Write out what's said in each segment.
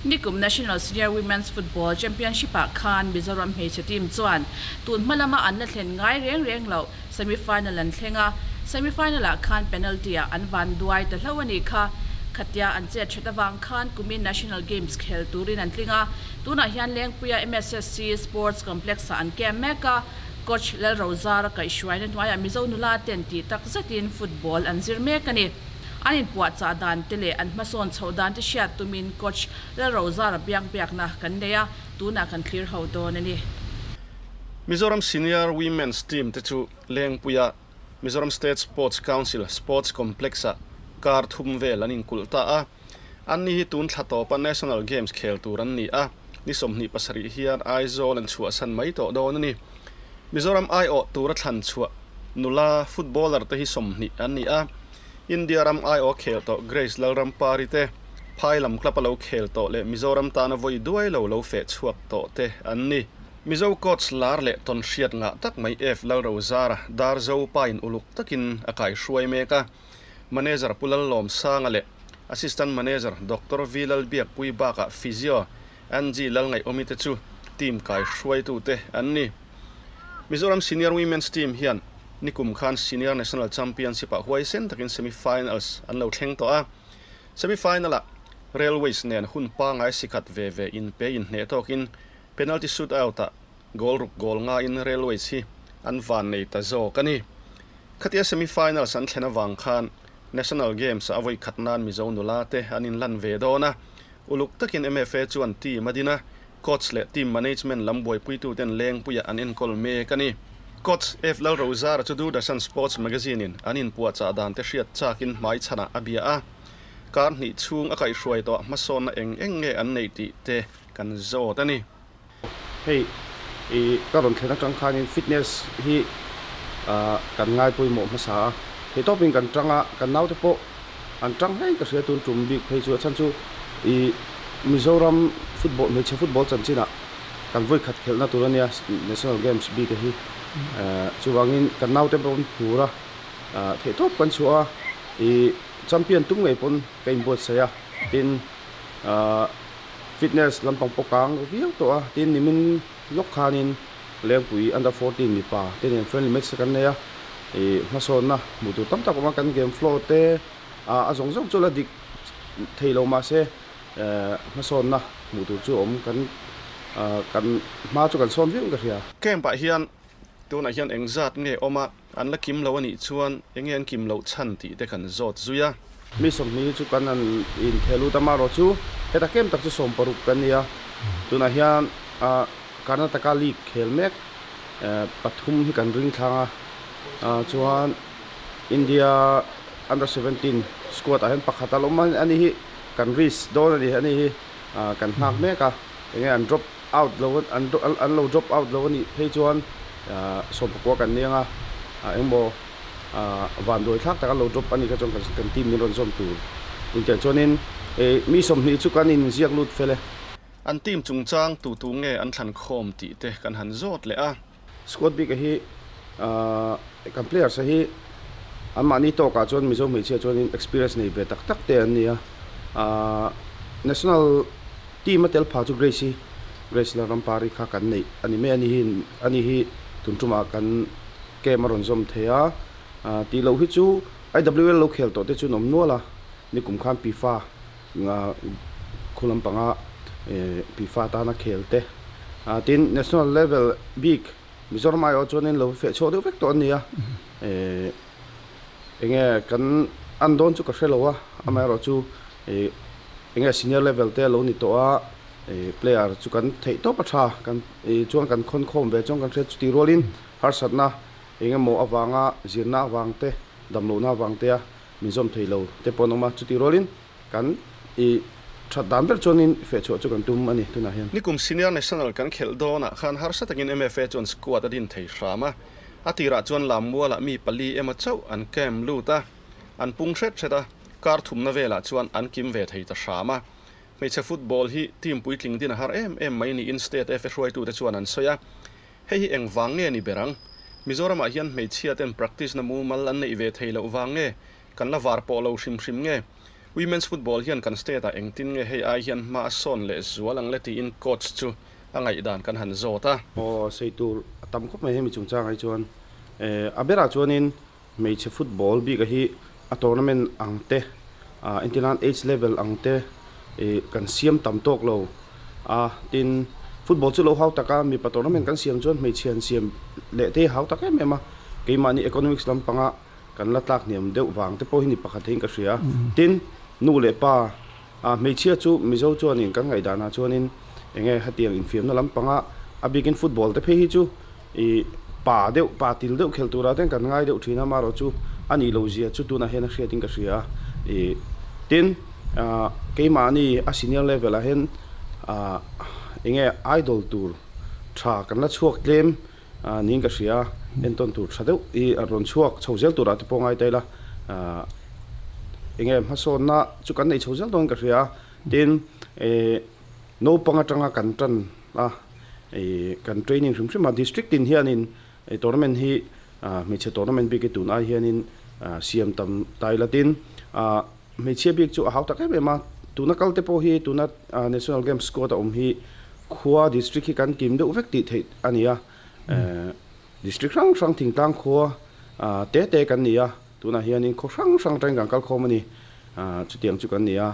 Nikum National Senior Women's Football Championship-ah khan Mizoram hmeichhe team chuan tun hma lama an la thlen ngai reng reng loh semi-final an thleng a, semi-final-ah khan penalty-ah an van duai ta hlauh a nih kha. Khatia an chet that avang khan kumin National Games khel turin an tling a, tunah hian Lengpuia MSSC Sports Complex-ah an camp mek a, Coach Lalrozara kaihhruaina hnuaiah Mizo nula ten tih tak zetin football an zir mek a ni. An inpuahchah dan te leh an hmasawn chhoh dan te hriat tumin Coach Lalrozara biak biakna kan nei a, tunah kan thlir ho dawn a ni. Mizoram Senior Women's Team te chu Lengpuia Mizoram State Sports Council Sports Complex-ah kar thum vel an inkulh ta a. Anni hi tun thla tawpa National Games khel tur an ni a, ni 27 hian Aizawl an chhuahsan mai tawh dawn a ni. Mizoram aiawh tura thlan chhuah nula footballer te hi 20 an ni a, India ram aiawh khel tawh Grace Lalrampari te, Phai lam club a lo khel tawh leh Mizoram tana vawi duai lo lo feh chhuak tawh te an ni. Mizo coach lar leh tawn hriat ngah tak mai F Lalrozara Darzo pain uluk takin a kaihruai mek a. Manager Pu Lallawmsanga leh Assistant Manager Doctor V Lalbiakpui bakah Physio Angie Lalngaihawmi te chu team kaihruaitute an ni. Mizoram Senior Women's Team hian nikum khan Senior National Championship-ah huaisen takin semi-finals an lo thleng tawh a. Semi-final-ah Railways nen hun pangai sikhat ve ve inpe inhneh tawkin penalty shootout-ah goal ruk goal ngaiin Railways hi an van nei ta zawk a ni. Khatia semi-finals an thlen avang khan National Games-ah a vawi khat nan Mizo nula te an inlan ve dawn a. Uluk takin MFA chuan team a din a, coach leh team management lam buaipuituten Lengpuia an enkawl mek a ni. Coach F Lalrozara chu Doordarshan Sports Magazine-in an inpuahchah dan te hriat chakin hmai chhanah a bia a. Kar hnih chhung a kaihhruai tawh hmasawnna eng eng nge an neih tih te kan zawt a ni. Hei i ka rawn thlen atang khanin fitness hi kan ngai pawimawh hmasa a, theihtawpin kan tang a, kan naute pawh an tang hlein ka hria tun tum bik phei chu a chhan chu i Mizoram football hmeichhe football chanchinah kan vawi khat khelhna tur a nia National Games bik a hi chuvangin kan naute pawh an phur a, theihtawp kan chhuah a, i champion tum ngei pawn ka inbuatsaih a, tin Fitness lampang pawh kang viau tawh a, tin nimin lawk khanin Lengpui under 14 mipa te nen friendly match te kan nei a, ih hmasawnna hmuh tur tam tak a awm a, kan game flow te a zawng zawng chu la dik thei lo mahse hmasawnna hmuh tur chu a awm kan kan hma chu kan sawn viau in ka hria. Camp ah hian tunah hian engzat nge awm a, An la kim lo a nih chuan enge an kim loh chhan tih te kan zawt zui a. Mi 20 hi chu kan han intheh lut a, marawh chu heta kem tak chu 60 kan ni a. Tunah hian Karnataka League khel mek pathum hi kan ring thlang a, chuan India Under 17 squad ah hian pakhat a la awm a, ani hi kan risk dawn a ni, ani hi kan nghak mek a, enge an drop out lo an lo drop out lo a nih phei chuan 19 kan nia nga engmaw vanduai thlak tak an lo drop a nih kha chuan kan team min rawn zawm tur intiang chuanin mi 20 chu kan inziak lut fel e. An team chungchang tu tu nge an thlan khawm tih te kan han zawt leh a. Squad bik a hi kan players a hi an mahni tawkah chuan Mizo hmeichhia chuanin experience nei ve tak tak te an ni a, national team a tel pha chu Grace hi Grace Lalrampari kha kan neih a ni mai a ni hi ani hi tun tumah kan camp a rawn zawm thei a, tih loh hi chu IWL lo khel tawh te chu an awm nual a, nikum khan FIFA khu lampanga FIFA tana khel te tin national level bik Mizoram aiawh chuanin lo feh chhuak deuh vek tawh an ni a, enge kan an dawn chu ka hre lo a, amaherawh chu enge senior level te a lo ni tawh a, player chu kan theih tawp a tha kan chuan kan khawn khawm ve chuan kan hriat chu tih rualin harsatna engemaw avanga zirna avang te damlohna avang te a min zawm thei lo te pawh an awm a, chutih rualin kan i that dan ber chuanin fehchhuah chu kan tum a ni tunah hian. Nikum Senior National kan khelh dawnah khan harsa takin MFA chuan squad a din thei hram a, a tirah chuan Lammualah mi pali emaw chauh an camp lut a, an pung hret hret a, kar thumna velah chuan an kim ve thei ta hram a. Hmeichhe football hi team puitling din a har em em mai niin State FA hruaitute chuan an sawi a, hei hi eng vang nge ni ber ang? Mizoramah hian hmeichhia ten practice na mumal an neih ve thei loh vang nge? Kan la var pawh lo hrim hrim nge? Women's football hian kan state ah engtin nge hei ai hian hma a sawn leh zual ang le tiin coach chu a ngaihdan kan han zawt a. Aw sei tur a tam khawp mai hemi chungchang ah hi chuan a berah chuanin hmeichhe football bik a hi a tournament ang te entirnan age level ang te kan siam tam tawk lo a tin football chu lo hau tak a mipa tournament kan siam chuan hmeichhe an siam leh te hi hau tak em em a keimahni economics lampanga Kan la tlak hniam deuh vang te pawh hi ni pakhat theiin ka hria. Tin, nu leh pa, a hmeichhia chu Mizo chuanin kan ngaihdanah chuanin enge hetiang infiamna lampanga a bikin football te phei hi chu i pa deuh, pa til deuh khel turah ten kan ngai deuh thin a, amaherawh chu a nih loh zia chu tunah hian a hriatin ka hria a. I tin, keimahni a senior level ah hian enge idol tur tha kan la chhuak tlem Niin ka hria a, entawn tur tha deuh hi a rawn chhuak chho zel turah te pawh ngai ta ila, enge hmasawnna chu kan nei chho zel dawn ka hria a, tin naupang atanga kan tan a, kan training hrim hrim a, district tin hianin tournament hi hmeichhe tournament bik hi tun ai hianin siam tam ta ila tin Hmeichhia bik chu a hau tak em em a, tuna kal te pawh hi tuna National Games squad a awm hi khua district hi kan kim deuh vek tih theih a ni a, district hrang hrang thingtlang khua te te kan ni a, tunah hianin khaw hrang hrang atangin kan kal khawm a ni, chutiang chu kan ni a,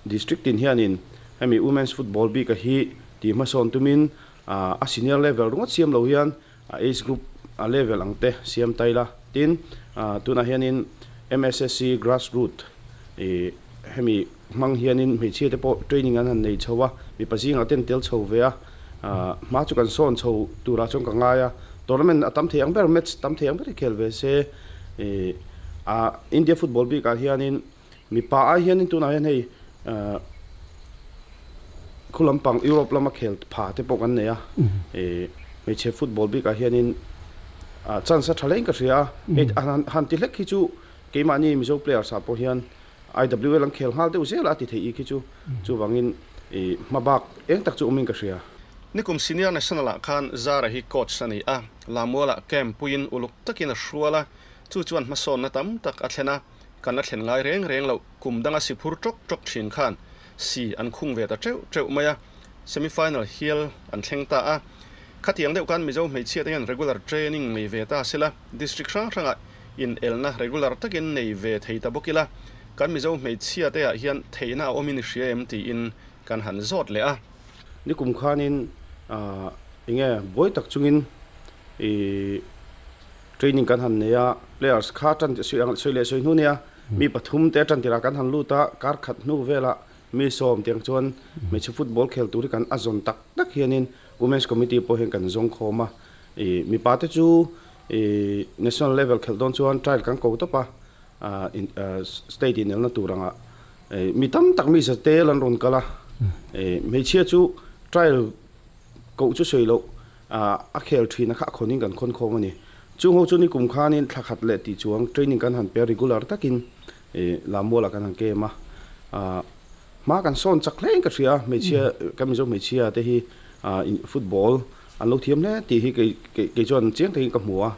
district tin hianin hemi women's football bika hi tih hmasawn tumin a senior level ringawt siam lo hian A age group a level ang te siam ta ila. Tin, tunah hianin MSSC grass root ih hemi hmang hianin hmeichhia te pawh training an han nei chho a, mipa zingah te an tel chho ve a, hma chu kan sawn chho turah chuan ka ngai a, tournament a tam thei ang ber, match tam thei ang ber hi khel ve se ih a India football bikah hianin Mipa ai hianin tunah hian hei khu lampang Europe lama khel pha te pawh kan nei a, hmeichhe football bikah hianin chance a tha hlein ka hria a, hei han ti hlek hi chu keimahni Mizo players ah pawh hian IWL an khel nghal deuh zel a ti theih i khi chu chuvangin hmabak eng tak chu awmin ka hria. Nikum Senior National ah khan Zara hi coach a ni a, Lamuala camp puiin uluk takin a hrual a, chu chuan hmasawnna tam tak a thlen a. Kan la thlen ngai reng reng loh, kum danga si phur tawk tawk thin khan si an khung ve ta teuh teuh mai a, semi final hial an thleng ta a. Khatiang deuh khan Mizo hmeichhia te hian regular training nei ve ta sela, district hrang hrangah inelna regular takin nei ve thei ta bawk ila, kan Mizo hmeichhia te ah hian theihna a awmin i hria em tiin kan han zawt leh a. Nikum khanin enge buai tak chungin i. Training kan han nei a, players kha tan sawi leh sawi hnu nia, mi pathum te tan tirah kan han lut a, kar khat hnu velah mi sawm tiang chuan hmeichhe football khel tur hi kan a zawn tak tak hianin Women's Committee pawh hian kan zawng khawm a, ih mipa te chu ih national level khelh dawn chuan trial kan ko tawp a, state inelna tur angah mi tam tak mi za tel an rawn kal a, ih hmeichhia chu trial koh chu sawi loh. A khel thin a kha a khawnin kan khawn khawm a ni. Chung ho chu ni kum khanin thla khat leh tih chuang training kan han pe a, regular takin Lammualah kan han kem a. Hma kan sawn chak hlein ka hria a, hmeichhia kan Mizo hmeichhia te hi football an lo thiam hle tih hi kei chuan chiang takin ka hmu a.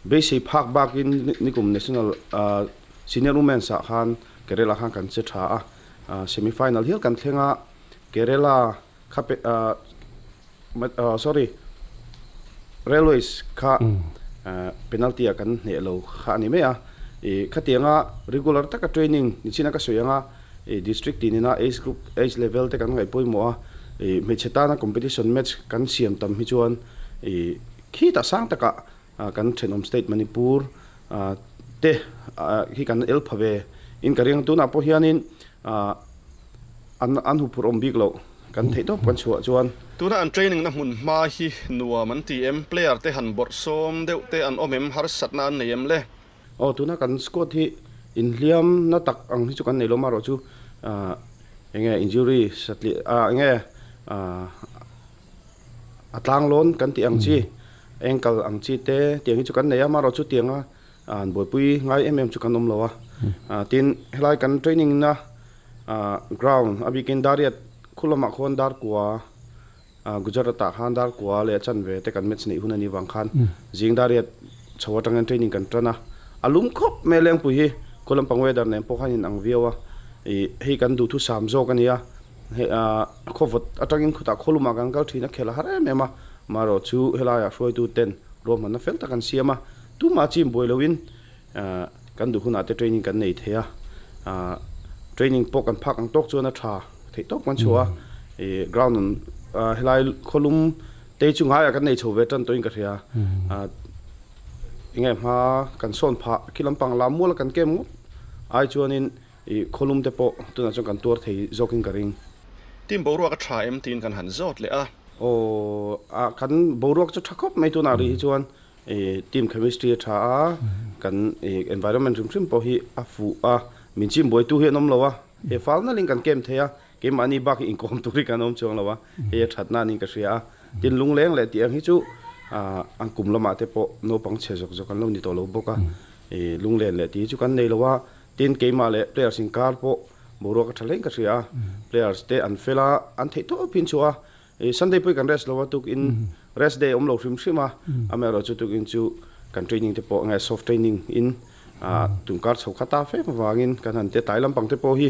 Beisei phak bakin nikum national senior women's ah khan Kerala khan kan che tha a, semi final hial kan thleng a, Kerala Kha pe sorry Railways kha penalty ah kan hneh lo kha a ni mai a, ih khatianga regular taka training ni chin a ka sawi anga ih district tin ina age group age level te kan ngaih pawimawh a, ih hmeichhe tana competition match kan siam tam hi chuan ih khitah sang takah kan thenawm state Manipur te hi kan el pha ve in ka ring tunah pawh hianin An an huphurh awm bik loh kan theih tawp kan chhuah chuan. Tuna an training na hmun hma hi nuam an ti em? Player te han bawrh sawm deuh te an awm em? Harsatna an nei em le? Aw tuna kan squad hi inhliam na tak ang hi chu kan nei lo marawh chu enge injury satliah ah enge a tlanglawn kan tih ang chi ankle ang chi te tiang hi chu kan nei a marawh chu tianga An buaipui ngai em em chu kan awm lo a, tin helai kan training na ground a bikin Dariat khu lamah khuan Darkua Gujarat ah khan Darkua leh a chanve te kan match neih hun a nih vang khan zing Dariat chho atangin training kan tan a, a lum khawp mai a Lengpui hi Kawlampang weather nen pawh khan in ang viau a, ih hei kan duhthusam zawk a nia, hei ah khawvawt atangin khutah khawlumah kan kal thin a khel a har em em a, marawh chu helaiah hruaitu ten ruahmanna fel tak an siam a, tumah chim buai loin kan duh hunah te training kan nei thei a, ah training pawh kan phak ang tawk chuan a tha theih tawp kan chhuah a, ih ground helai khawlum te chu ngaiah kan nei chho ve tan tawhin ka hria, ah. Enge hma kan sawn phah khi lampang lam mual a kan kem ngawt ai chuanin ih khawlum te pawh tunah chuan kan tuar thei zawkin ka ring. Team boruak a tha em tiin kan han zawt leh a. Aw a kan boruak chu tha khawp mai tunah rih hi chuan ih team chemistry a tha a, kan ih environment hrim hrim pawh hi a fuh a, min chim buaitu hi an awm lo a, he fal nalhin kan kem thei a, keimahni bak hi inkawm tur hi kan awm chuang lo a, hei a thatna niin ka hria a. Tin lungleng leh tih ang hi chu an kum lamah te pawh naupang chhe zawk zawk an lo ni tawh lo bawk a, ih lunglen leh tih hi chu kan nei lo a, tin keimah leh players inkar pawh boruak a tha hlein ka hria a, players te an fel a, an theih tawp hin chu a, ih Sunday pawh hi kan rest lo a tukin rest day a awm lo hrim hrim a, amaherawh chu tukin chu kan training te pawh nge soft training in tunkar chho kha ta fem avangin kan han te tlai lampang te pawh hi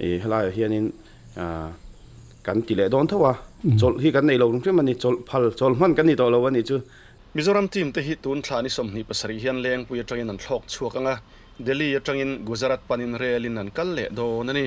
ih helaiah hianin Kan ti leh dawn tho a, chawlh hi kan nei lo hrim a ni, chawlh phal, chawlh hman kan ni tawh lo a ni chu. Mizoram team te hi tun thla ni 27 hian Lengpui atangin an thlawk chhuak ang a, Delhi atangin Gujarat panin rel in an kal leh dawn a ni.